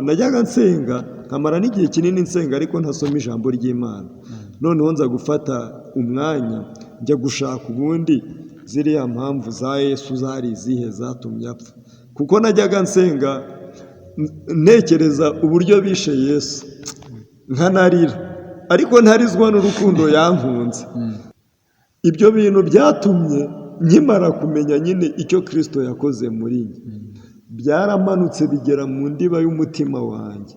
Najyaga nsenga nkamara n'igihe kinini nsenga, ariko ntasoma ijambo ry'Imana. Noneho nza gufata umwanya njya gushaka ubundi ziriya mpamvu za Yesu zari izihe zatumye apfa, kuko najyaga nsenga ntekereza uburyo bishe Yesu nkanarira, ariko ntarizwa n'urukundo yankunze. Ibyo bintu byatumye nkimara kumenya nyine icyo Kirisito yakoze muri njye, byaramanutse bigera mu ndiba y'umutima wanjye,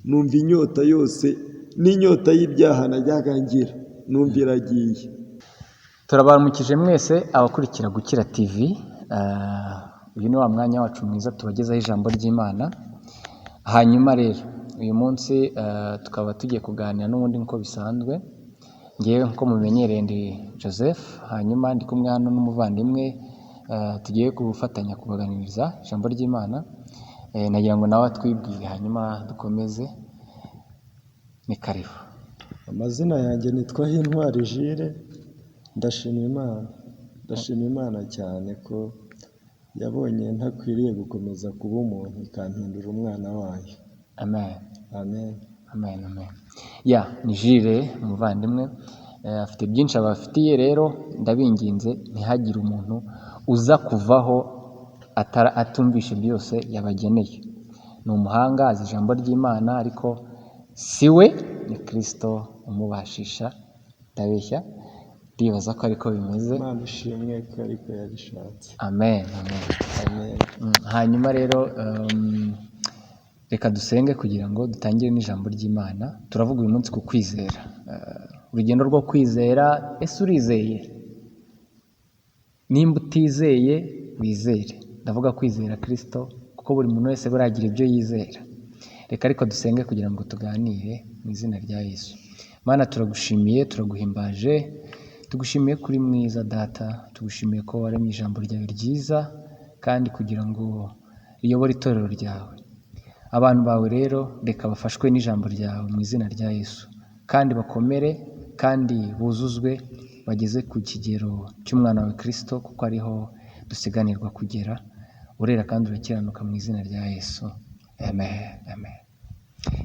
numva inyota yose n'inyota y'ibyaha najyaga ngira, numva iragiye. Turabaramukije mwese abakurikira Gukira TV. Uyu ni wa mwanya wacu mwiza tubagezaho ijambo ry'Imana. Hanyuma rero uyu munsi tukaba tugiye kuganira n'ubundi nk'uko bisanzwe. Ngewe nk'uko mumenyereye ndi Joseph, hanyuma ndi kumwe hano n'umuvandimwe tugiye gufatanya kubaganiriza ijambo ry'Imana. Nagira ngo nawe atwibwire hanyuma dukomeze. Ni karibu. Amazina yanjye nitwa Hintwari Jules. Ndashima Imana, ndashima Imana cyane ko yabonye ntakwiriye gukomeza kuba umuntu, ikampindura umwana wayo. Amen. Amen. Amen, amen. Ya, ni Jules umuvandimwe, afite byinshi abafitiye. Rero ndabinginze ntihagire umuntu uza kuvaho atumvishe byose yabageneye. Ni umuhanga, azi ijambo ry'Imana, ariko si we, ni Kirisito umubashisha. Ndabeshya? Ndibaza ko ariko bimeze. Imana ishimwe ko ariko yabishatse. Amen, amen. Amen. Hanyuma rero reka dusenge kugira ngo dutangire n'ijambo ry'Imana. Turavuga uyu munsi ku kwizera, urugendo rwo kwizera. Ese urizeye? Nimba utizeye, wizere. Ndavuga kwizera Kirisito, kuko buri muntu wese buragira ibyo yizera. Reka ariko dusenge kugira ngo tuganire mu izina rya Yesu. Mana, turagushimiye, turaguhimbaje, tugushimiye kuri mwiza Data, tugushimiye ko waremye ijambo ryawe ryiza kandi kugira ngo riyobore itorero ryawe. Abantu bawe rero reka bafashwe n'ijambo ryawe mu izina rya Yesu, kandi bakomere kandi buzuzwe bageze ku kigero cy'umwana wawe Kirisito, kuko ariho dusiganirwa kugera. Urera kandi urakiranuka mu izina rya Yesu. Amen, amen.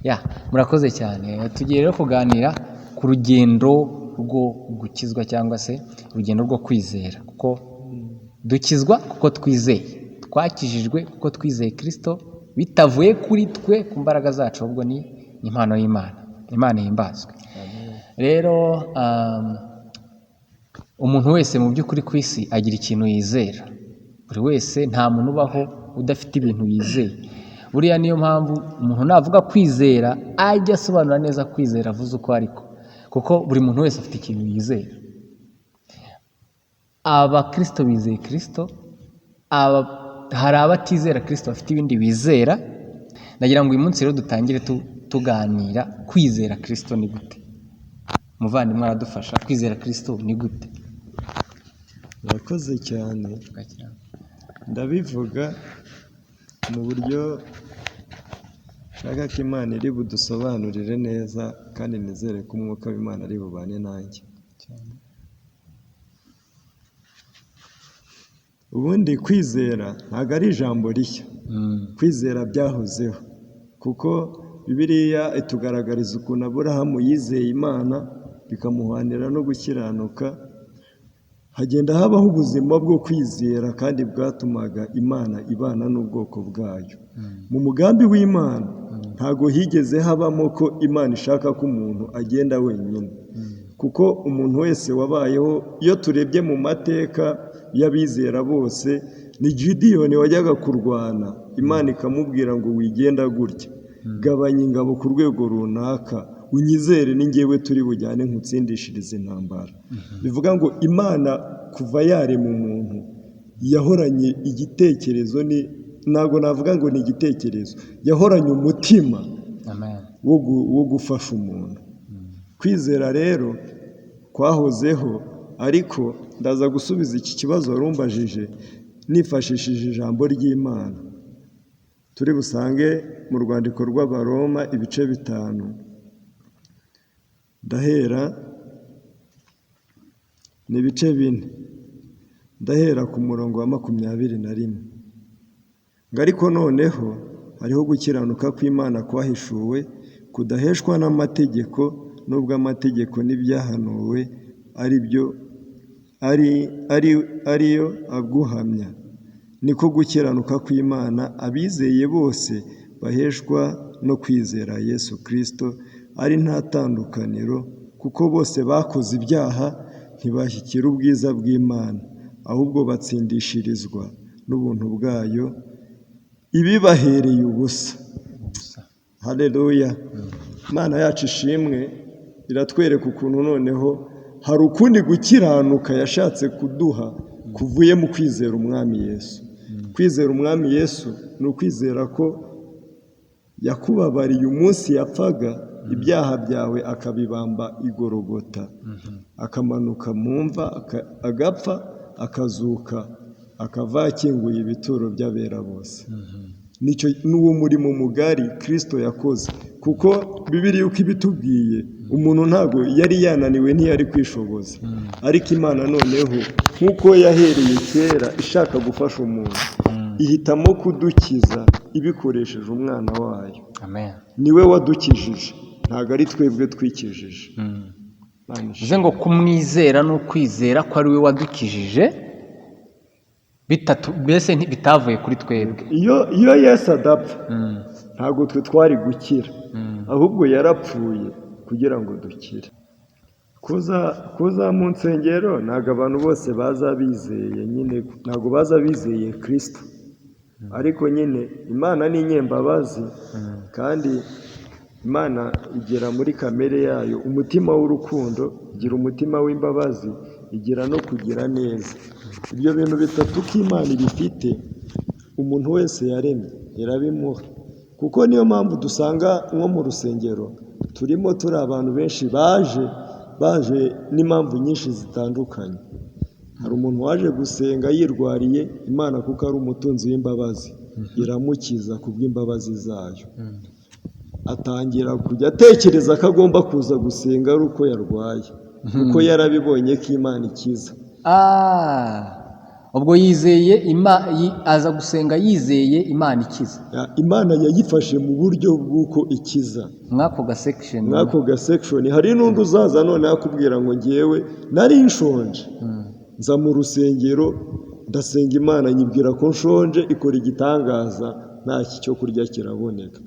Ya, murakoze cyane. Tugiye rero kuganira ku rugendo rwo gukizwa cyangwa se urugendo rwo kwizera, kuko dukizwa kuko twizeye, twakijijwe kuko twizeye Kirisito, bitavuye kuri twe ku mbaraga zacu, ahubwo ni impano y'Imana. Imana ihimbazwe. Rero umuntu wese mu by'ukuri ku isi agira ikintu yizera. Buri wese, nta muntu ubaho udafite ibintu yizeye. Buriya niyo mpamvu umuntu navuga kwizera ajya asobanura neza kwizera avuze uko ariko, kuko buri muntu wese afite ikintu yizera. Abakirisito bizeye Kirisito, hari abatizera Kirisito bafite ibindi bizera. Ndagira ngo uyu munsi rero dutangire tuganira kwizera Kirisito ni gute. Umuvandimwe aradufasha, kwizera Kirisito ni gute? Murakoze cyane. Ndabivuga mu buryo nshaka ko Imana iri budusobanurire neza, kandi nizere ko umwuka w'Imana ari bubane nanjye. Ubundi kwizera ntabwo ari ijambo rishya. Kwizera byahozeho, kuko Bibiliya itugaragariza ukuntu Aburahamu yizeye Imana bikamuhanira no gukiranuka. Hagenda habaho ubuzima bwo kwizera kandi bwatumaga Imana ibana n'ubwoko bwayo. Mu mugambi w'Imana ntabwo higeze habamo ko Imana ishaka ko umuntu agenda wenyine, kuko umuntu wese wabayeho, iyo turebye mu mateka y'abizera bose, ni Gidiyoni wajyaga kurwana, Imana ikamubwira ngo wigenda gutya, gabanya ingabo ku rwego runaka, unyizere ni njyewe turi bujyane nkutsindishirize intambara. Bivuga ngo Imana kuva yarema umuntu yahoranye igitekerezo, ni ntabwo navuga ngo ni igitekerezo, yahoranye umutima Amen. wo gufasha umuntu. Kwizera rero kwahozeho, ariko ndaza gusubiza iki kibazo warumbajije nifashishije ijambo ry'Imana turi busange mu rwandiko rw'Abaroma ibice 5. Ndahera ni ibice 4, ndahera ku murongo wa 21. Ngo ariko noneho ariho gukiranuka kw'Imana kwahishuwe, kudaheshwa n'amategeko, nubwo amategeko n'ibyahanuwe ari byo ariyo aguhamya. Niko gukiranuka kw'Imana abizeye bose baheshwa no kwizera Yesu Kristo, ari nta tandukaniro, kuko bose bakoze ibyaha ntibashyikira ubwiza bw'Imana, ahubwo batsindishirizwa n'ubuntu bwayo ibibahereye ubusa. Ubusa. Haleluya! Imana yacu ishimwe, iratwereka ukuntu noneho hari ukundi gukiranuka yashatse kuduha kuvuye mu kwizera Umwami Yesu. Kwizera Umwami Yesu ni ukwizera ko yakubabariye umunsi yapfaga, ibyaha byawe akabibamba i Gologota, akamanuka mu mva, agapfa, akazuka, akava akinguye ibituro by'abera bose. Nicyo n'uwo murimo mugari Kristo yakoze, kuko Bibiliya uko ibitubwiye, umuntu ntabwo yari yananiwe, ntiyari kwishoboza, ariko Imana noneho nk'uko yahereye kera ishaka gufasha umuntu, ihitamo kudukiza ibikoresheje umwana wayo. Amen. Niwe wadukijije, ntabwo ari twebwe twikijije. Imana ishimwe. Bivuze ngo kumwizera ni ukwizera ko ari we wadukijije, bitatu mbese bitavuye kuri twebwe. Iyo Yesu adapfa, ntabwo twe twari gukira, ahubwo yarapfuye kugira ngo dukire. Kuza mu nsengero, ntabwo abantu bose baza bizeye nyine, ntabwo baza bizeye Kristo, ariko nyine Imana ni inyembabazi, kandi Imana igera muri kamere yayo umutima w'urukundo, igira umutima w'imbabazi, igira no kugira neza. Ibyo bintu bitatu ko Imana ibifite, umuntu wese yaremye irabimuha, kuko niyo mpamvu dusanga nko mu rusengero turimo turi abantu benshi baje n'impamvu nyinshi zitandukanye. Hari umuntu waje gusenga yirwariye, Imana kuko ari umutunzi w'imbabazi iramukiza kubw'imbabazi zayo, atangira kujya atekereza ko agomba kuza gusenga ari uko yarwaye, kuko yarabibonye ko Imana ikiza. Ah, ubwo yizeye aza gusenga yizeye Imana ikiza. Imana yayifashe mu buryo bw'uko ikiza. Mw'ako ga section. Mw'ako ga section. Hari n'undi uzaza noneho akubwira ngo ngewe nari nshonje, nza mu rusengero ndasenga Imana nyibwira ko nshonje, ikora igitangaza, nta cyo kurya kiraboneka.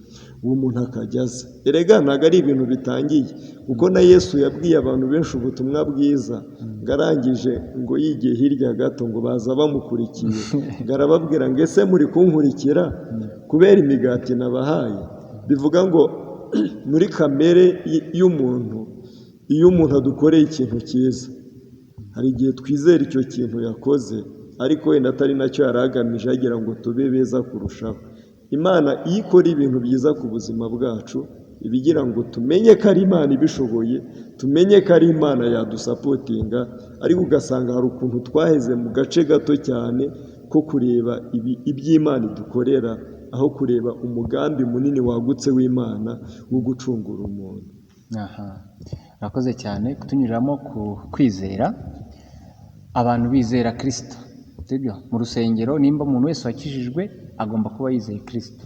Uwo muntu akajya aza. Erega ntabwo ari ibintu bitangiye, kuko na Yesu yabwiye abantu benshi ubutumwa bwiza, ngo arangije ngo yigiye hirya gato ngo baza bamukurikiye, ngo arababwira ngo ese muri kunkurikira kubera imigati nabahaye? Bivuga ngo muri kamere y'umuntu, iyo umuntu adukoreye ikintu cyiza, hari igihe twizera icyo kintu yakoze, ariko wenda atari nacyo yari agamije, agira ngo tube beza kurushaho. Imana iyo ikora ibintu byiza ku buzima bwacu, iba igira ngo tumenye ko ari Imana ibishoboye, tumenye ko ari Imana yadusapotinga, ariko ugasanga hari ukuntu twaheze mu gace gato cyane ko kureba iby'Imana idukorera, aho kureba umugambi munini wagutse w'Imana wo gucungura umuntu. Aha, urakoze cyane kutunyuriramo ku kwizera. Abantu bizera Kristo, sibyo? Mu rusengero nimba umuntu wese wakijijwe agomba kuba yizeye Kristo.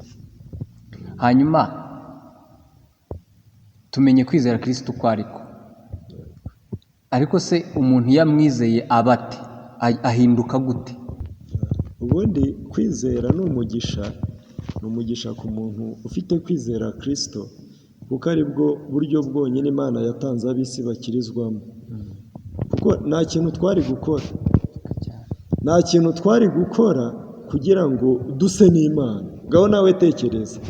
Hanyuma tumenye kwizera Kristo uko ariko. Ariko se umuntu iyo amwizeye aba ate? Ahinduka gute? Ubundi kwizera ni umugisha, ni umugisha ku muntu ufite kwizera Kristo, kuko ari bwo buryo bwonyine Imana yatanze ab'isi bakirizwamo. Kuko nta kintu twari gukora, nta kintu twari gukora kugira ngo duse n'Imana. Ngaho nawe tekereza,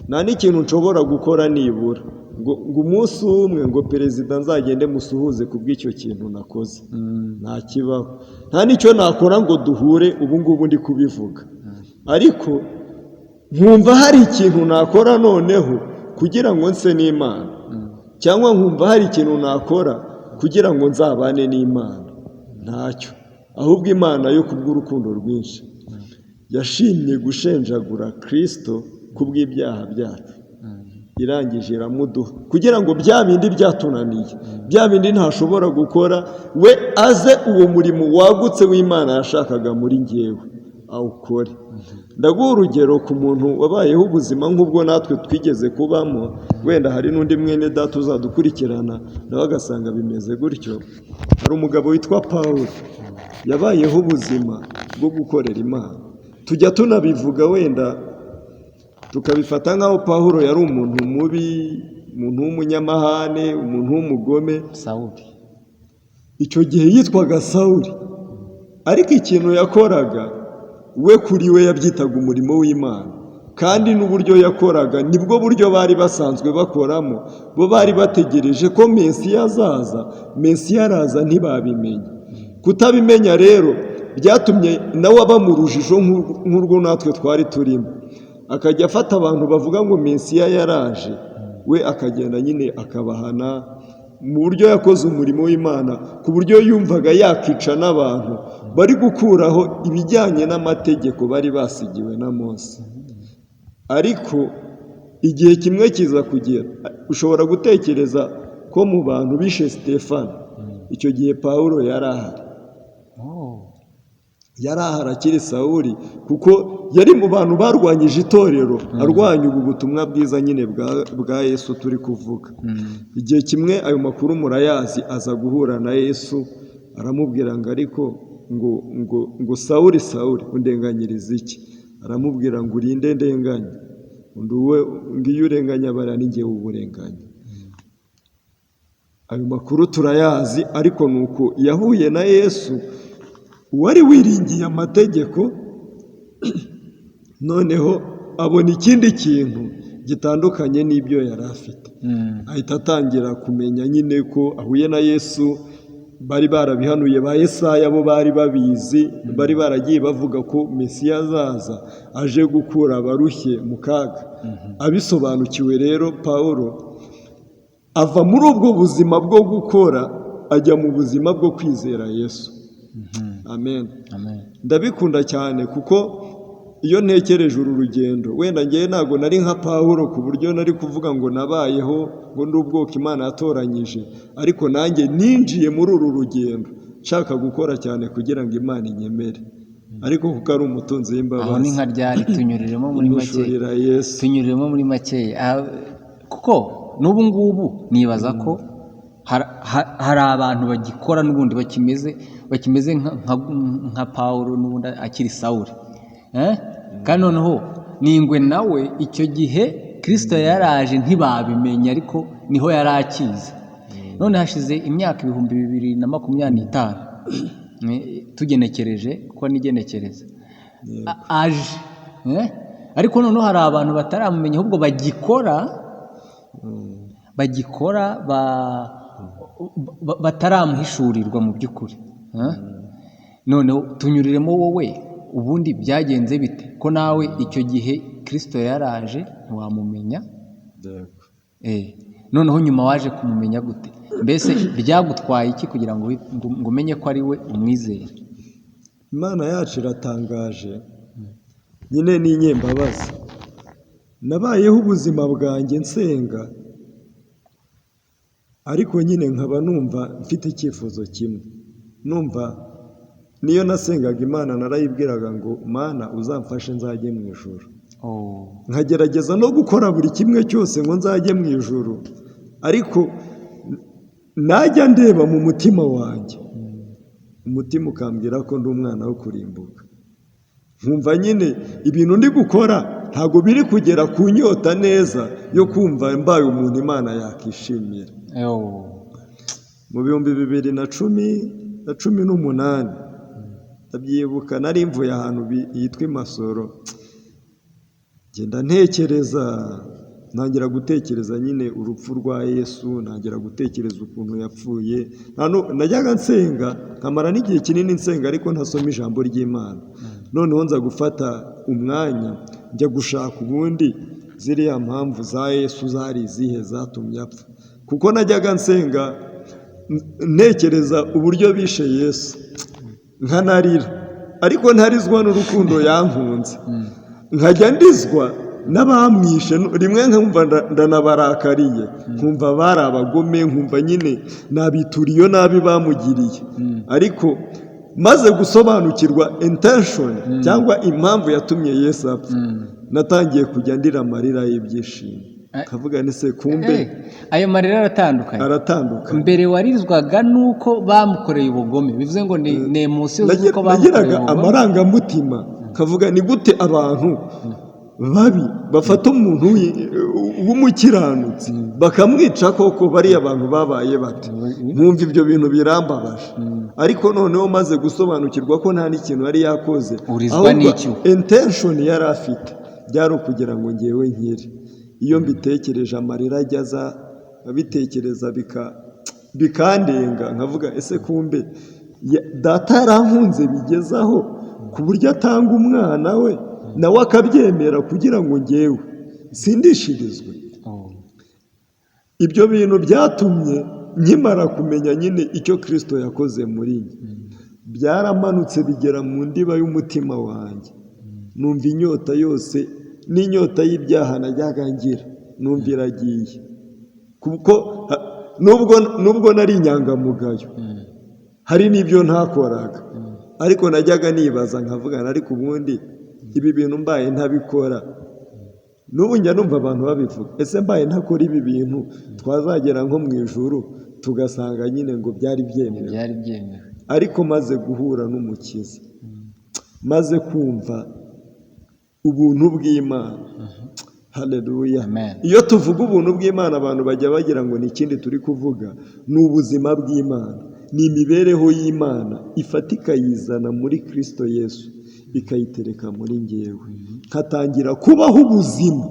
nta n'ikintu nshobora gukora nibura ngo umunsi umwe ngo perezida nzagende musuhuze ku bw'icyo kintu nakoze, nta kibaho. Nta n'icyo nakora ngo duhure ubu ngubu ndi kubivuga, ariko nkumva hari ikintu nakora noneho kugira ngo nse n'Imana, cyangwa nkumva hari ikintu nakora kugira ngo nzabane n'Imana, ntacyo. Ahubwo Imana yo kubw'urukundo rwinshi yashimye gushenjagura Kristo kubw'ibyaha byacu, irangije iramuduha kugira ngo bya bindi byatunaniye, bya bindi ntashobora gukora, we aze uwo murimo wagutse w'Imana yashakaga muri njyewe awukore. Ndaguha urugero ku muntu wabayeho ubuzima nk'ubwo natwe twigeze kubamo, wenda hari n'undi mwene data uzadukurikirana nawe agasanga bimeze gutyo. Hari umugabo witwa Pawulo, yabayeho ubuzima bwo gukorera Imana. Tujya tunabivuga wenda tukabifata nk'aho Pawulo yari umuntu mubi, umuntu w'umunyamahane, umuntu w'umugome. Sawuli. Icyo gihe yitwaga Sawuli, ariko ikintu yakoraga we kuri we yabyitaga umurimo w'Imana, kandi n'uburyo yakoraga nibwo buryo bari basanzwe bakoramo. Bo bari bategereje ko Mesiya azaza, Mesiya araza ntibabimenya. Kutabimenya rero byatumye nawe aba mu rujijo nk'urwo natwe twari turimo, akajya afata abantu bavuga ngo Mesiya yaraje, we akagenda nyine akabahana mu buryo yakoze umurimo w'Imana, ku buryo yumvaga yakica n'abantu bari gukuraho ibijyanye n'amategeko bari basigiwe na Mose. Ariko igihe kimwe kiza kugera, ushobora gutekereza ko mu bantu bishe Sitefano, icyo gihe Pawulo yari ahari. Yari ahari akiri Sawuli, kuko yari mu bantu barwanyije itorero, arwanya ubu butumwa bwiza nyine bwa Yesu turi kuvuga. Igihe kimwe ayo makuru murayazi, aza guhura na Yesu aramubwira ngo ariko ngo ngo ngo Sawuli, Sawuli, undenganyiriza iki? Aramubwira ngo urinde ndenganya? Undi we ngo iyo urenganya bariya ni njyewe uba urenganya. Ayo makuru turayazi, ariko ni uko yahuye na Yesu wari wiringiye amategeko, noneho abona ikindi kintu gitandukanye n'ibyo yari afite, ahita atangira kumenya nyine ko ahuye na Yesu. Bari barabihanuye ba Yesaya, bo bari babizi, bari baragiye bavuga ko Mesiya azaza aje gukura abarushye mu kaga. Abisobanukiwe rero, Pawulo ava muri ubwo buzima bwo gukora ajya mu buzima bwo kwizera Yesu. Amen. Amen. Ndabikunda cyane kuko iyo ntekereje uru rugendo, wenda ngewe ntabwo nari nka Pawulo ku buryo nari kuvuga ngo nabayeho ngo ndi ubwoko Imana yatoranyije, ariko nanjye ninjiye muri uru rugendo nshaka gukora cyane kugira ngo Imana inyemere, ariko kuko ari umutunzi Aho ni w'imbabazi nka ryari? Tunyuriremo muri make. Imushurira Yesu. Tunyuriremo muri make, kuko n'ubu ngubu nibaza ko hari abantu bagikora n'ubundi bakimeze nka Pawulo n'ubundi akiri Sawuli. Eh? Kandi noneho ningwe nawe icyo gihe Kristo yaraje ntibabimenya, ariko niho yari akiza. None hashize imyaka 2025, tugenekereje kuko nigenekereza aje. Eh? Ariko noneho hari abantu bataramumenya, ahubwo bagikora bataramuhishurirwa mu by'ukuri. Eh? Noneho tunyuriremo wowe, ubundi byagenze bite ko nawe icyo gihe Kristo yaraje ntiwamumenya? Yego. Noneho nyuma waje kumumenya gute? Mbese byagutwaye iki kugira ngo ngo umenye ko ari we, umwizere? Imana yacu iratangaje nyine, ni inyembabazi. Nabayeho ubuzima bwanjye nsenga, ariko nyine nkaba numva mfite icyifuzo kimwe, numva niyo nasengaga Imana narayibwiraga ngo Mana uzamfashe nzajye mu ijuru. Nkagerageza no gukora buri kimwe cyose ngo nzajye mu ijuru, ariko najya ndeba mu mutima wanjye, umutima ukambwira ko ndi umwana wo kurimbuka, nkumva nyine ibintu ndi gukora ntabwo biri kugera ku nyota neza yo kumva mbaye umuntu Imana yakishimira. Mu 2018, ndabyibuka, nari mvuye ahantu hitwa i Masoro, ngenda ntekereza, ntangira gutekereza nyine urupfu rwa Yesu, ntangira gutekereza ukuntu yapfuye. Najyaga nsenga nkamara n'igihe kinini nsenga ariko ntasoma ijambo ry'Imana. Noneho nza gufata umwanya njya gushaka ubundi ziriya mpamvu za Yesu zari izihe zatumye apfa, kuko najyaga nsenga ntekereza uburyo bishe Yesu nkanarira, ariko ntarizwa n'urukundo yankunze, nkajya ndizwa n'abamwishe. Rimwe nkumva ndanabarakariye, nkumva bari abagome, nkumva nyine nabitura iyo nabi bamugiriye, ariko Maze gusobanukirwa intention cyangwa impamvu yatumye Yesu apfa, natangiye kujya ndira amarira y'ibyishimo, nkavuga ni se kumbe. Ayo marira aratandukanye. Aratandukanye. Mbere warizwaga nuko bamukoreye ubugome, bivuze ngo ni émotion z'uko bamukoreye Nagiraga ubugome. amarangamutima, nkavuga ni gute abantu babi bafata umuntu w'umukiranutsi bakamwica koko? Bariya bantu babaye bate? Nkumva ibyo bintu birambabaje. Ariko noneho maze gusobanukirwa ko nta n'ikintu yari yakoze, Urizwa ahubwo n'iki? intention yari afite byari ukugira ngo ngewe nkire. Iyo mbitekereje amarira ajya aza, nkabitekereza bikandenga, nkavuga ese kumbe data yarankunze bigezaho ku buryo atanga umwana we, nawe akabyemera kugira ngo ngewe sindishirizwe. Ibyo bintu byatumye nkimara kumenya nyine icyo Kirisito yakoze muri njye, byaramanutse bigera mu ndiba y'umutima wanjye, numva inyota yose n'inyota y'ibyaha najyaga ngira, numva iragiye, kuko nubwo nari inyangamugayo, hari n'ibyo ntakoraga, ariko najyaga nibaza nkavugana, ariko ubundi ibi bintu mbaye ntabikora, n'ubu njya numva abantu babivuga, ese mbaye ntakora ibi bintu twazagera nko mu ijuru tugasanga nyine ngo byari byemewe? Byari byemewe. Ariko maze guhura n'Umukiza, maze kumva ubuntu bw'Imana, haleluya! Amen. Iyo tuvuga ubuntu bw'Imana, abantu bajya bagira ngo ni ikindi turi kuvuga. Ni ubuzima bw'Imana, ni imibereho y'Imana ifata ikayizana muri Kirisito Yesu, ikayitereka muri ngewe, nkatangira kubaho ubuzima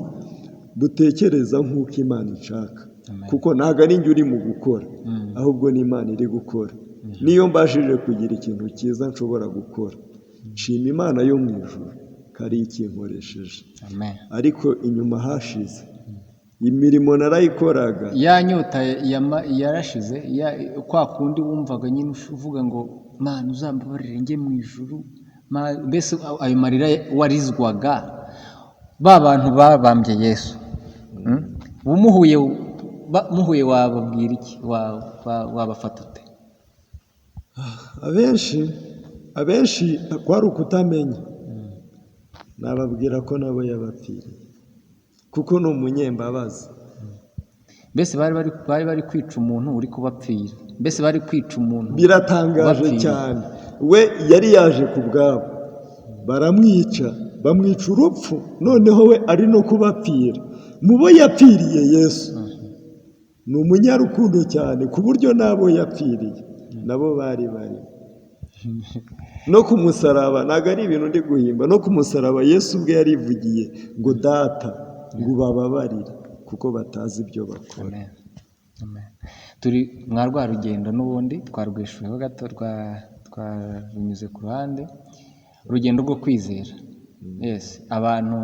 butekereza nk'uko Imana ishaka. Amen. Kuko ntabwo ari njye uri mu gukora, ahubwo ni Imana iri gukora. Niyo mbashije kugira ikintu cyiza nshobora gukora, nshima Imana yo mu ijuru ko ari ikinkoresheje. Amen. Ariko inyuma hashize imirimo narayikoraga. Ya nyota yarashize, kwa kundi wumvaga nyine uvuga ngo Mana uzambabarire njye mu ijuru. Mbese ayo marira warizwaga ba bantu babambye Yesu, Umuhuye muhuye wababwira iki? Wabafata ute? Abenshi kwari ukutamenya. Nababwira ko nabo yabapfiriye, kuko ni umunyembabazi. Mbese bari kwica umuntu uri kubapfira, mbese bari kwica umuntu Biratangaje ubapfiriye. cyane. We yari yaje ku bwabo, baramwica, bamwica urupfu, noneho we ari no kubapfira. Mu bo yapfiriye, Yesu ni umunyarukundo cyane, ku buryo n'abo yapfiriye nabo bari barimo no ku musaraba. Ntabwo ari ibintu ndi guhimba. No ku musaraba Yesu ubwe yarivugiye ngo: "Data, ngo ubababarire kuko batazi ibyo bakora." Amen. Amen. Turi mwa rwa rugendo n'ubundi twarwishuyeho gato, twarunyuze ku ruhande, urugendo rwo kwizera. Yes, abantu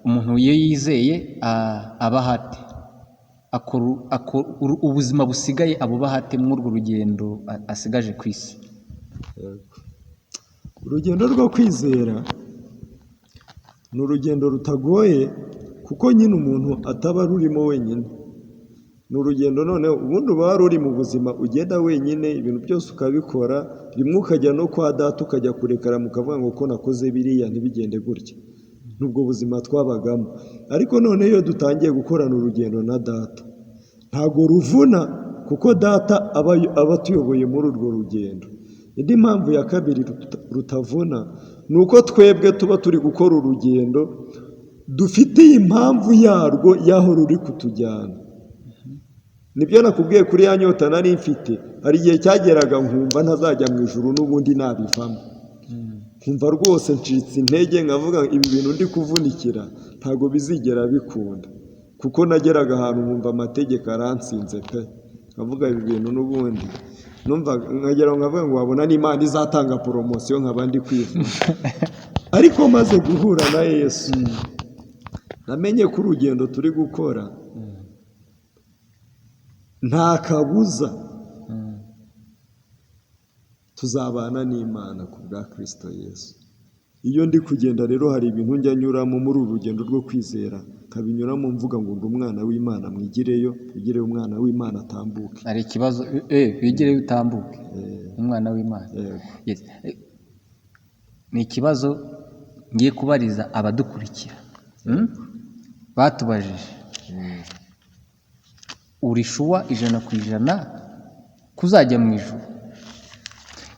umuntu iyo yizeye aba ahate akora ubuzima busigaye, abubaho ate muri urwo rugendo asigaje ku isi? Urugendo rwo kwizera ni urugendo rutagoye, kuko nyine umuntu ataba arurimo wenyine. Ni urugendo noneho ubundi uba wari uri mu buzima ugenda wenyine, ibintu byose ukabikora, rimwe ukajya no kwa data ukajya kurekara, mukavuga ngo ko nakoze biriya ntibigende gutya. N'ubwo buzima twabagamo. Ariko noneho iyo dutangiye gukorana urugendo na data, ntabwo ruvuna, kuko data aba atuyoboye muri urwo rugendo. Indi mpamvu ya kabiri rutavuna ni uko twebwe tuba turi gukora urugendo dufitiye impamvu yarwo, y'aho ruri kutujyana. Nibyo nakubwiye kuri ya nyota nari mfite. Hari igihe cyageraga nkumva ntazajya mu ijuru n'ubundi nabivamo, nkumva rwose ncitse intege, nkavuga ibi bintu ndi kuvunikira ntabwo bizigera bikunda, kuko nageraga ahantu nkumva amategeko aransinze pe, nkavuga ibi bintu n'ubundi numva nkagera aho nkavuga ngo wabona n'Imana izatanga promotion nkaba ndi kwivuga. Ariko maze guhura na Yesu, namenye ko urugendo turi gukora nta kabuza tuzabana n'Imana ku bwa Kirisito Yesu. Iyo ndi kugenda rero hari ibintu njya nyuramo muri uru rugendo rwo kwizera, nkabinyuramo mvuga ngo ndi umwana w'Imana, mwigireyo, mwigireyo umwana w'Imana atambuke. Hari ikibazo, wigireyo utambuke, umwana w'Imana. Yes. Ni ikibazo ngiye kubariza abadukurikira. Batubajije. Uri sure 100% kuzajya mu ijuru?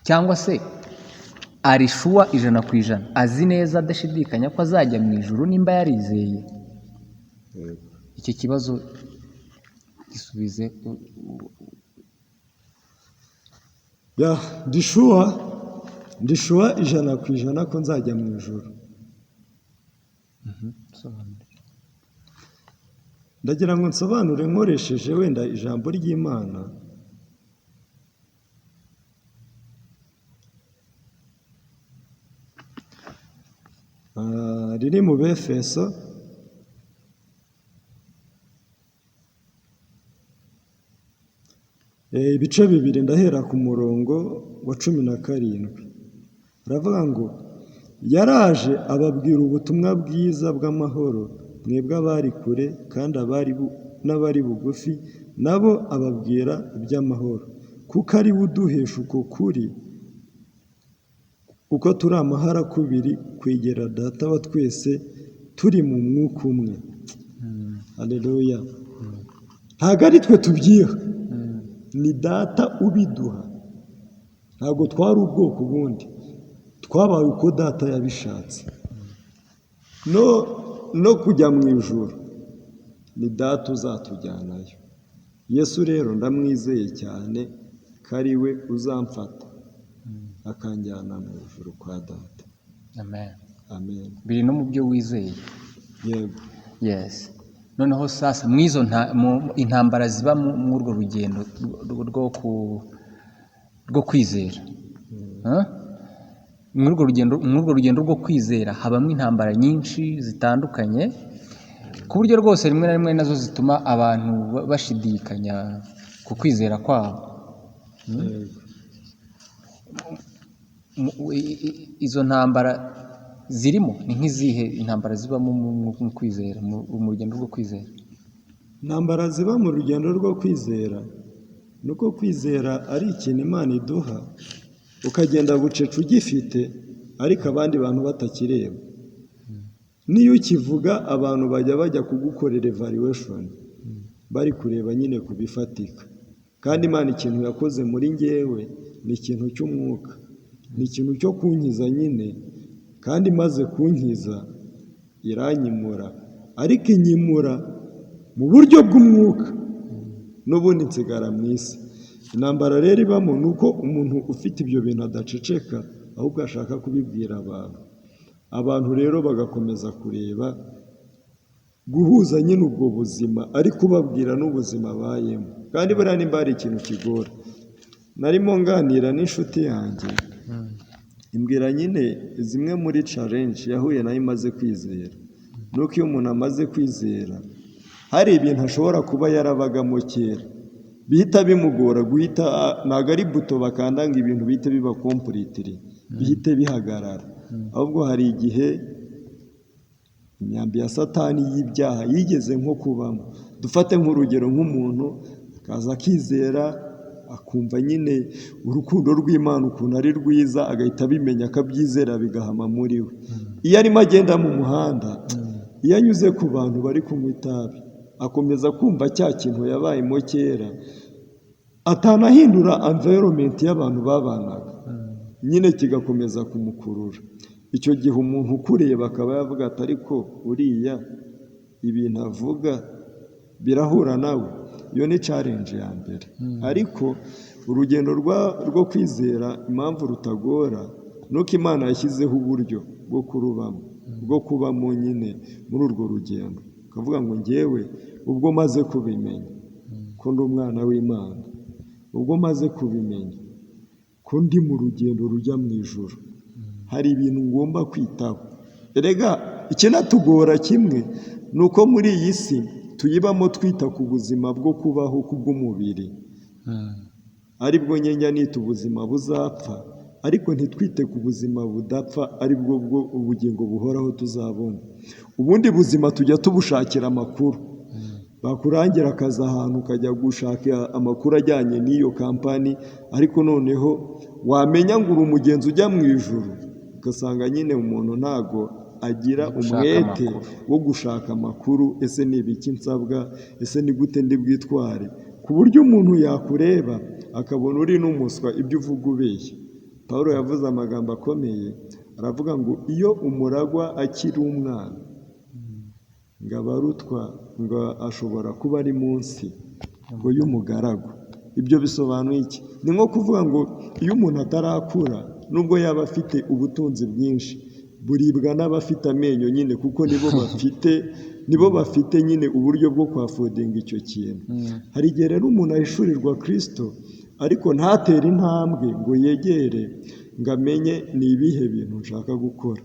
Cyangwa se ari sure 100% azi neza adashidikanya ko azajya mu ijuru nimba yarizeye? Icyo kibazo gisubize. Yeah, ndi sure 100% ko nzajya mu ijuru. Ndagira ngo nsobanure nkoresheje wenda ijambo ry'Imana. Riri mu Befeso, ibice 2, ndahera ku murongo wa 17. Aravuga ngo yaraje ababwira ubutumwa bwiza bw'amahoro, mwebwe abari kure kandi n'abari bugufi, nabo ababwira iby'amahoro, kuko ari we uduhesha uko kuri, uko turi amaharakubiri kwegera Data wa twese turi mu mwuka umwe. Haleluya. Ntabwo ari twe tubyiha, ni Data ubiduha. Ntabwo twari ubwoko bundi, twabaye uko Data yabishatse. No kujya mu ijuru ni Data uzatujyanayo. Yesu rero ndamwizeye cyane ko ari we uzamfata akanjyana mu ijuru kwa Data. Amen. Amen. Biri no mu byo wizeye. Yego. Yes. Noneho sasa mwizo intambara ziba muri urwo rugendo rwo kwizera. Muri urwo rugendo rwo kwizera habamo intambara nyinshi zitandukanye, ku buryo rwose rimwe na rimwe nazo zituma abantu bashidikanya ku kwizera kwabo. Izo ntambara zirimo ni nk'izihe intambara zibamo mu kwizera, mu rugendo rwo kwizera? Intambara ziba mu rugendo rwo kwizera ni uko kwizera ari ikintu Imana iduha, ukagenda bucece ugifite, ariko abandi bantu batakireba. Niyo ukivuga abantu bajya kugukorera evaluation, bari kureba nyine kubifatika. Kandi Imana ikintu yakoze muri njyewe ni ikintu cy'umwuka, ni ikintu cyo kunkiza nyine, kandi imaze kunkiza iranyimura, ariko inyimura mu buryo bw'umwuka, n'ubundi nsigara mu isi. Intambara rero ibamo ni uko umuntu ufite ibyo bintu adaceceka, ahubwo ashaka kubibwira abantu. Abantu rero bagakomeza kureba guhuza nyine ubwo buzima, ariko ubabwira n'ubuzima abayemo. Kandi buriya nimba hari ikintu kigora, narimo nganira n'inshuti yanjye, imbwira nyine zimwe muri challenge yahuye nayo imaze kwizera. Nuko iyo umuntu amaze kwizera, hari ibintu ashobora kuba yarabagamo kera, bihita bimugora guhita, ntabwo ari buto bakanda ngo ibintu bihite biba completely, bihite bihagarara. Ahubwo hari igihe imyambi ya Satani y'ibyaha yigeze nko kubamo. Dufate nk'urugero nk'umuntu akaza akizera, akumva nyine urukundo rw'Imana ukuntu ari rwiza, agahita abimenya akabyizera bigahama muri we. Iyo arimo agenda mu muhanda, iyo anyuze ku bantu bari kunywa itabi, akomeza kumva cya kintu yabayemo kera, atanahindura environment y'abantu babanaga, nyine kigakomeza kumukurura. Icyo gihe umuntu ukureba akaba yavuga ati ariko uriya ibintu avuga birahura nawe. Iyo ni challenge ya mbere. Ariko urugendo rwo kwizera impamvu rutagora nuko Imana yashyizeho uburyo bwo kurubamo, bwo kubamo nyine muri urwo rugendo. Ukavuga ngo njyewe ubwo maze kubimenya ko ndi umwana w'Imana, ubwo maze kubimenya ko ndi mu rugendo rujya mu ijuru, hari ibintu ngomba kwitaho. Erega ikinatugora kimwe ni uko muri iyi si tuyibamo twita ku buzima bwo kubaho kubw'umubiri, aribwo njya nita ubuzima buzapfa. ariko ntitwite ku buzima budapfa, ari bwo bwo ubugingo buhoraho tuzabona. Ubundi buzima tujya tubushakira amakuru, bakurangira akazi ahantu ukajya gushaka amakuru ajyanye n'iyo kampani, ariko noneho wamenya ngo uri umugenzi ujya mu ijuru, ugasanga nyine umuntu ntago agira Gushaka umwete amakuru. wo gushaka amakuru. Ese ni ibiki nsabwa? Ese ni gute ndi bwitware? Ku buryo umuntu yakureba akabona uri n'umuswa, ibyo uvuga ubeshya. Pawulo yavuze amagambo akomeye, aravuga ngo iyo umuragwa akiri umwana, ngo abarutwa, ngo ashobora kuba ari munsi ngo y'umugaragu. Ibyo bisobanuye iki? Ni nko kuvuga ngo iyo umuntu atarakura, nubwo yaba afite ubutunzi bwinshi, buribwa n'abafite amenyo nyine, kuko nibo bafite nyine uburyo bwo kwaffordinga icyo kintu. Hari igihe rero umuntu ahishurirwa Kirisito, ariko ntatere intambwe ngo yegere, ngo amenye ni ibihe bintu nshaka gukora.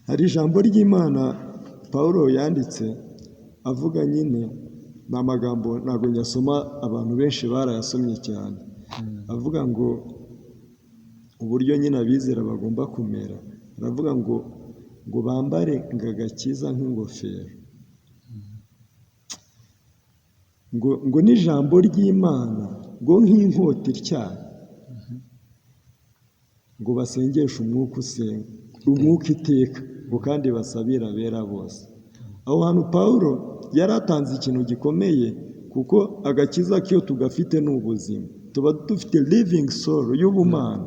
Hari ijambo ry'Imana Pawulo yanditse avuga nyine, ni amagambo ntabwo nyasoma, abantu benshi barayasomye cyane, avuga ngo uburyo nyine abizera bagomba kumera. Aravuga ngo bambare ngo agakiza nk'ingofero, ngo n'ijambo ry'Imana ngo nk'inkota ityaye, ngo basengeshe umwuka usenga umwuka iteka, ngo kandi basabire abera bose. Aho hantu Pawulo yari atanze ikintu gikomeye, kuko agakiza k'iyo tugafite ni ubuzima, tuba dufite living soul y'ubumana.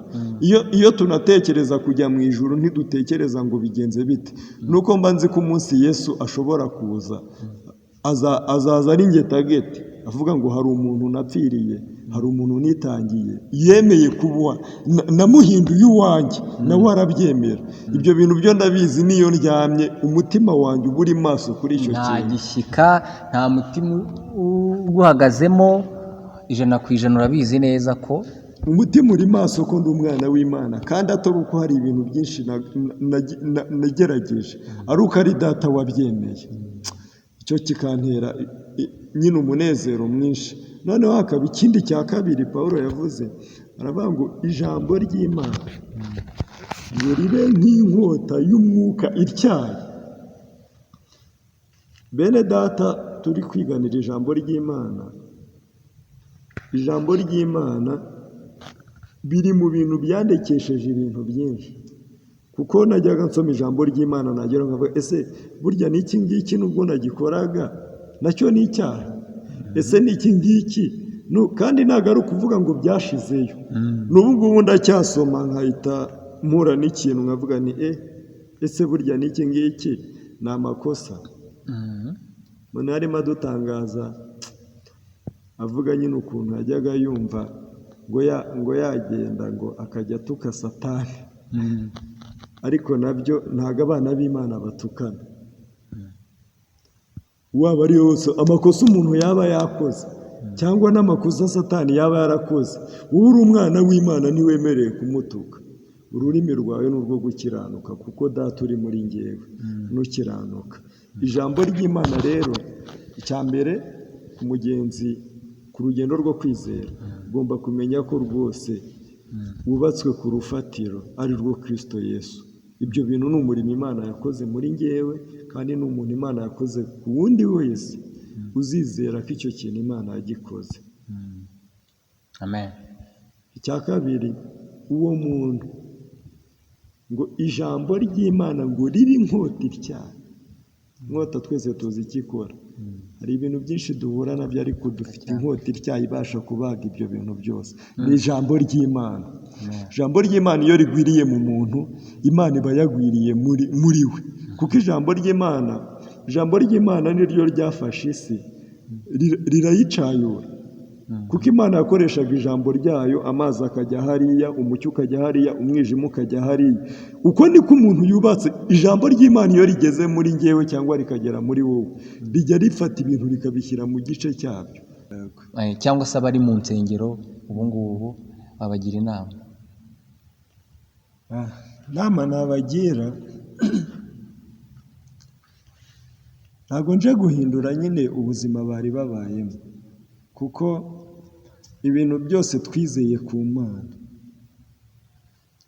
Iyo tunatekereza kujya mu ijuru, ntidutekereza ngo bigenze bite. Nuko mba nzi ko umunsi Yesu ashobora kuza, azaza ari njye target, avuga ngo hari umuntu napfiriye, hari umuntu nitangiye, yemeye kuba namuhinduye uwanjye, nawe arabyemera. Ibyo bintu byo ndabizi, niyo ndyamye umutima wanjye uba uri maso kuri icyo Nta kintu. gishyika, nta mutima uguhagazemo 100%, urabizi neza ko Umutima uri maso ko ndi umwana w'Imana, kandi atari uko hari ibintu byinshi nagerageje, ari uko ari Data wabyemeye. Icyo kikantera nyine umunezero mwinshi. Noneho hakaba ikindi cya kabiri Pawulo yavuze, aravuga ngo ijambo ry'Imana ngo ribe nk'inkota y'umwuka ityaye. Bene Data, turi kwiganira ijambo ry'Imana. Ijambo ry'Imana biri mu bintu byandekesheje ibintu byinshi, kuko najyaga nsoma ijambo ry'Imana, nagera nkavuga: ese burya n'iki ngiki nubwo nagikoraga nacyo ni icyaha? Ese n'iki ngiki? Kandi ntabwo ari ukuvuga ngo byashizeyo, n'ubu ngubu ndacyasoma nkahita mpura n'ikintu nkavuga ni ese burya n'iki ngiki ni amakosa? Umuntu yarimo adutangaza avuga nyine ukuntu yajyaga yumva ngo yagenda ngo akajya atuka Satani, ariko nabyo ntabwo abana b'Imana batukana. Waba ari wose, amakosa umuntu yaba yakoze cyangwa n'amakosa Satani yaba yarakoze, wowe uri umwana w'Imana ntiwemerewe kumutuka. Ururimi rwawe ni urwo gukiranuka, kuko Data uri muri ngewe nukiranuka. Ijambo ry'Imana rero, icya mbere, umugenzi ku rugendo rwo kwizera ugomba kumenya ko rwose wubatswe ku rufatiro ari rwo Kirisito Yesu. Ibyo bintu ni umurimo Imana yakoze muri ngewe, kandi ni umuntu Imana yakoze ku wundi wese uzizera ko icyo kintu Imana yagikoze. Amen. Icya kabiri, uwo muntu ngo ijambo ry'Imana ngo ribe inkota ityaye. Inkota twese tuzi icyo ikora. Hari ibintu byinshi duhura nabyo, ariko dufite inkota ityaye ibasha kubaga ibyo bintu byose, ni ijambo ry'Imana. Ijambo ry'Imana iyo rigwiriye mu muntu, Imana iba yagwiriye muri we, kuko ijambo ry'Imana ni ryo ryafashe isi rirayicayura, kuko Imana yakoreshaga ijambo ryayo, amazi akajya hariya, umucyo ukajya hariya, umwijima ukajya hariya. Uko niko umuntu yubatse. Ijambo ry'Imana iyo rigeze muri ngewe cyangwa rikagera muri wowe, rijya rifata ibintu rikabishyira mu gice cyabyo. Cyangwa se abari mu nsengero ubu ngubu babagira inama? Inama nabagira, ntabwo nje guhindura nyine ubuzima bari babayemo, kuko ibintu byose twizeye ku Mana.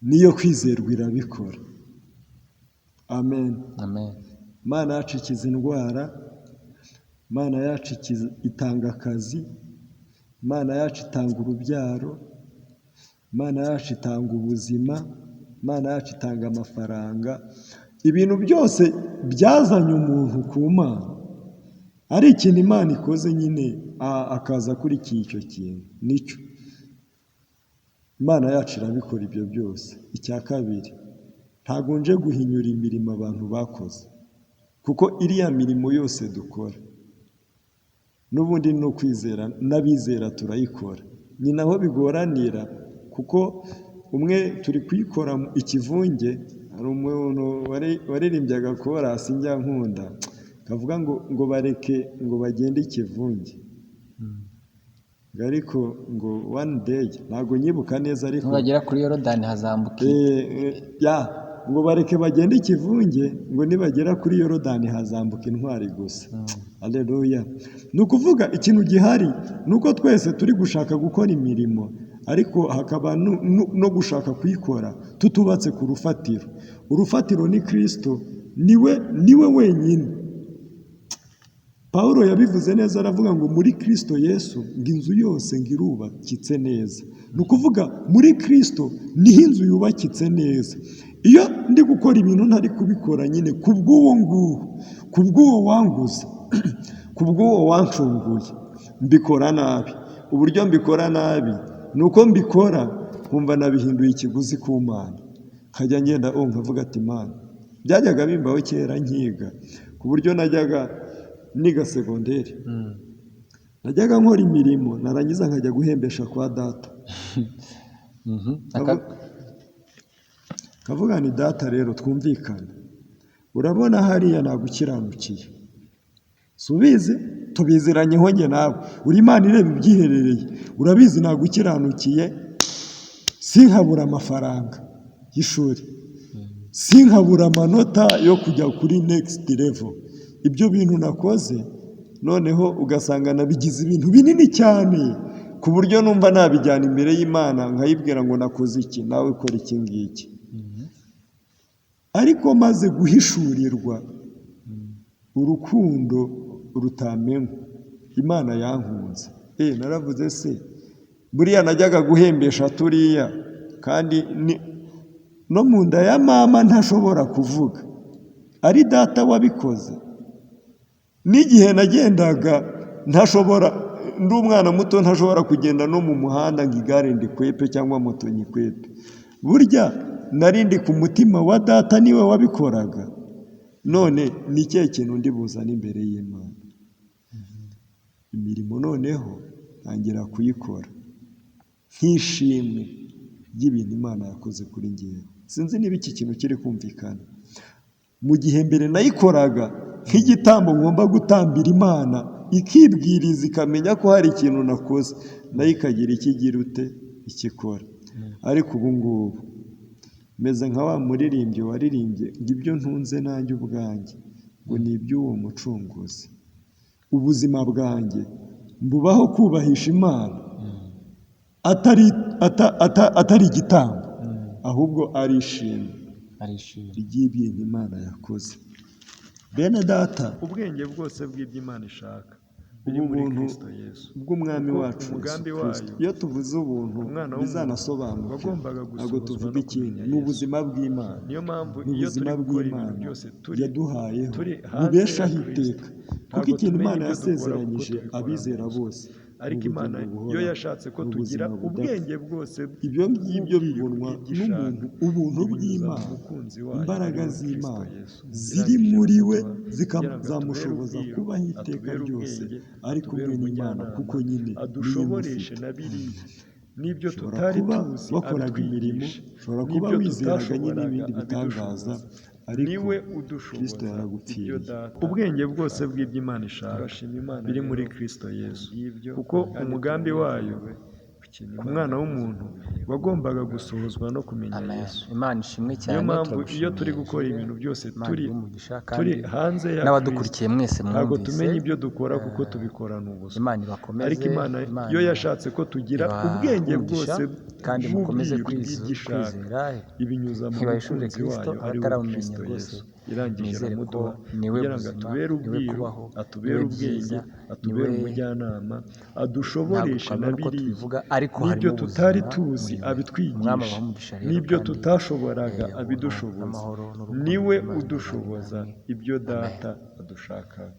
Niyo kwizerwa irabikora. Amen. Amen. Imana yacu ikiza indwara, Imana yacu itanga akazi, Imana yacu itanga urubyaro, Imana yacu itanga ubuzima, Imana yacu itanga amafaranga. Ibintu byose byazanye umuntu ku Mana, ari ikintu Imana ikoze nyine akaza akurikiye icyo kintu, nicyo Imana yacu irabikora ibyo byose. Icya kabiri, ntabwo nje guhinyura imirimo abantu bakoze, kuko iriya mirimo yose dukora n'ubundi ni ukwizera, n'abizera turayikora. Ni naho bigoranira, kuko umwe turi kuyikora ikivunge. Hari umuntu waririmbye agakorasi njya nkunda, kavuga ngo bareke ngo bagende ikivunge, ariko ngo one day, ntabwo nyibuka neza, ariko nibagera kuri Yorodani hazambuka ngo bareke bagende ikivunge, ngo nibagera kuri Yorodani hazambuka intwari gusa. Haleluya. Ni ukuvuga ikintu gihari ni uko twese turi gushaka gukora imirimo, ariko hakaba no gushaka kuyikora tutubatse ku rufatiro. Urufatiro ni Kristo, niwe wenyine. Pawulo yabivuze neza, aravuga ngo muri Kristo Yesu ngo inzu yose ngo irubakitse neza. Ni ukuvuga muri Kristo niho inzu yubakitse neza. Iyo ndi gukora ibintu ntari kubikora nyine kubw'uwo nguwo, kubw'uwo wanguze, kubw'uwo wancunguye, mbikora nabi. Uburyo mbikora nabi ni uko mbikora nkumva nabihinduye ikiguzi ku Mana, nkajya ngenda nkavuga ati Mana, byajyaga bimbaho kera nkiga, ku buryo najyaga niga segonderi, najyaga nkora imirimo narangiza nkajya guhembesha kwa data. Kavuga ni data rero twumvikane, urabona hariya nagukiranukiye, subizi tubiziranyeho njye nawe, uri Imana ireba ibyiherereye, urabizi nagukiranukiye, sinkabura amafaranga y'ishuri, sinkabura amanota yo kujya kuri next level. Ibyo bintu nakoze noneho ugasanga nabigize ibintu binini cyane, ku buryo numva nabijyana imbere y'Imana nkayibwira ngo nakoze iki, nawe kora iki ngiki. Ariko maze guhishurirwa urukundo rutamenywa Imana yankunze, naravuze se buriya najyaga guhembesha turiya, kandi no mu nda ya mama ntashobora kuvuga, ari data wabikoze. N'igihe nagendaga ntashobora, ndi umwana muto ntashobora kugenda no mu muhanda ngo igare ndikwepe cyangwa moto nyikwepe, burya nari ndi ku mutima wa data, niwe wabikoraga. None ni ikihe kintu ndi buzane imbere y'Imana? Imirimo noneho ntangira kuyikora nk'ishimwe ry'ibintu Imana yakoze kuri ngewe. Sinzi niba iki kintu kiri kumvikana. Mu gihe mbere nayikoraga nk'igitambo ngomba gutambira Imana, ikibwiriza ikamenya ko hari ikintu nakoze, nayo ikagira icyo igira ute ikikora. Ariko ubu ngubu meze nka wa muririmbyi waririmbye ngo ibyo ntunze nanjye ubwanjye ngo ni iby'uwo mucunguzi. Ubuzima bwanjye mbubaho kubahisha Imana, atari igitambo, ahubwo ari ishimwe ry'ibintu Imana yakoze. Bene data, ubwenge bwose bw'ibyo Imana ishaka biri muri Kristo Yesu, bw'umwami wacu Yesu Kristo. Iyo tuvuze ubuntu bizanasobanuka, ntabwo tuvuga ikintu, ni ubuzima bw'Imana, ni ubuzima bw'Imana yaduhayeho bubeshaho iteka, kuko ikintu Imana yasezeranyije abizera bose, ariko Imana iyo yashatse ko tugira ubwenge bwose, ibyo ngibyo bibonwa n'umuntu, ubuntu bw'Imana, imbaraga z'Imana ziri muri we zikazamushoboza kubaho iteka ryose ari kumwe n'Imana, kuko nyine adushoboreshe na biriya n'ibyo ushobora tutari kuba tuzi, wakoraga imirimo, abitwigisha ushobora kuba n'ibyo wizeraga nyine tutashoboraga ibindi bitangaza, abidushoboza. ariko Niwe Kristo udushoboza ibyo yaragupfiriye. data. Ubwenge bwose bw'ibyo Imana ishaka Turashima Imana biri muri rero Kristo Yesu, kubw'ibyo, kuko kandi umugambi wayo turanezerewe. Ikintu Ku Imana mwana yakoze w'umuntu mu bihe wagombaga bwacu. Gusohozwa no kumenya Amen. Yesu. Imana ishimwe Niyo cyane. mpamvu iyo turi Turagushimiye gukora Jules. ibintu byose Imana turi iguhe umugisha turi kandi hanze ya n'abadukurikiye Kristo, mwese ntabwo mwumvise. tumenya ibyo dukora kuko tubikorana ubuswa. Imana ibakomeze. Ariko Imana Imana yo yashatse ko tugira ibahe ubwenge umugisha bwose kandi mukomeze bw'ubwiru bw'igishaka, kwizera. ibinyuza mu Ntibahishurire mukunzi Kristo wayo ari we abataramumenya Kristo rwose. Yesu. Irangije Nizere ko iramuduha niwe kugira ngo buzima, atubere niwe ubwiru, kubaho, atubere niwe ubwenge, byiza, atubere niwe umujyanama, ntabwo adushoboreshe na twabona uko biriya tubivuga, ariko n'ibyo harimo tutari ubuzima tuzi muri we. Umwami abitwigisha, abahe umugisha rero n'ibyo kandi tutashoboraga ubuntu abidushoboza. n'amahoro n'urukundo Niwe rw'Imana bibane udushoboza namwe. ibyo Amen. Data adushakaho.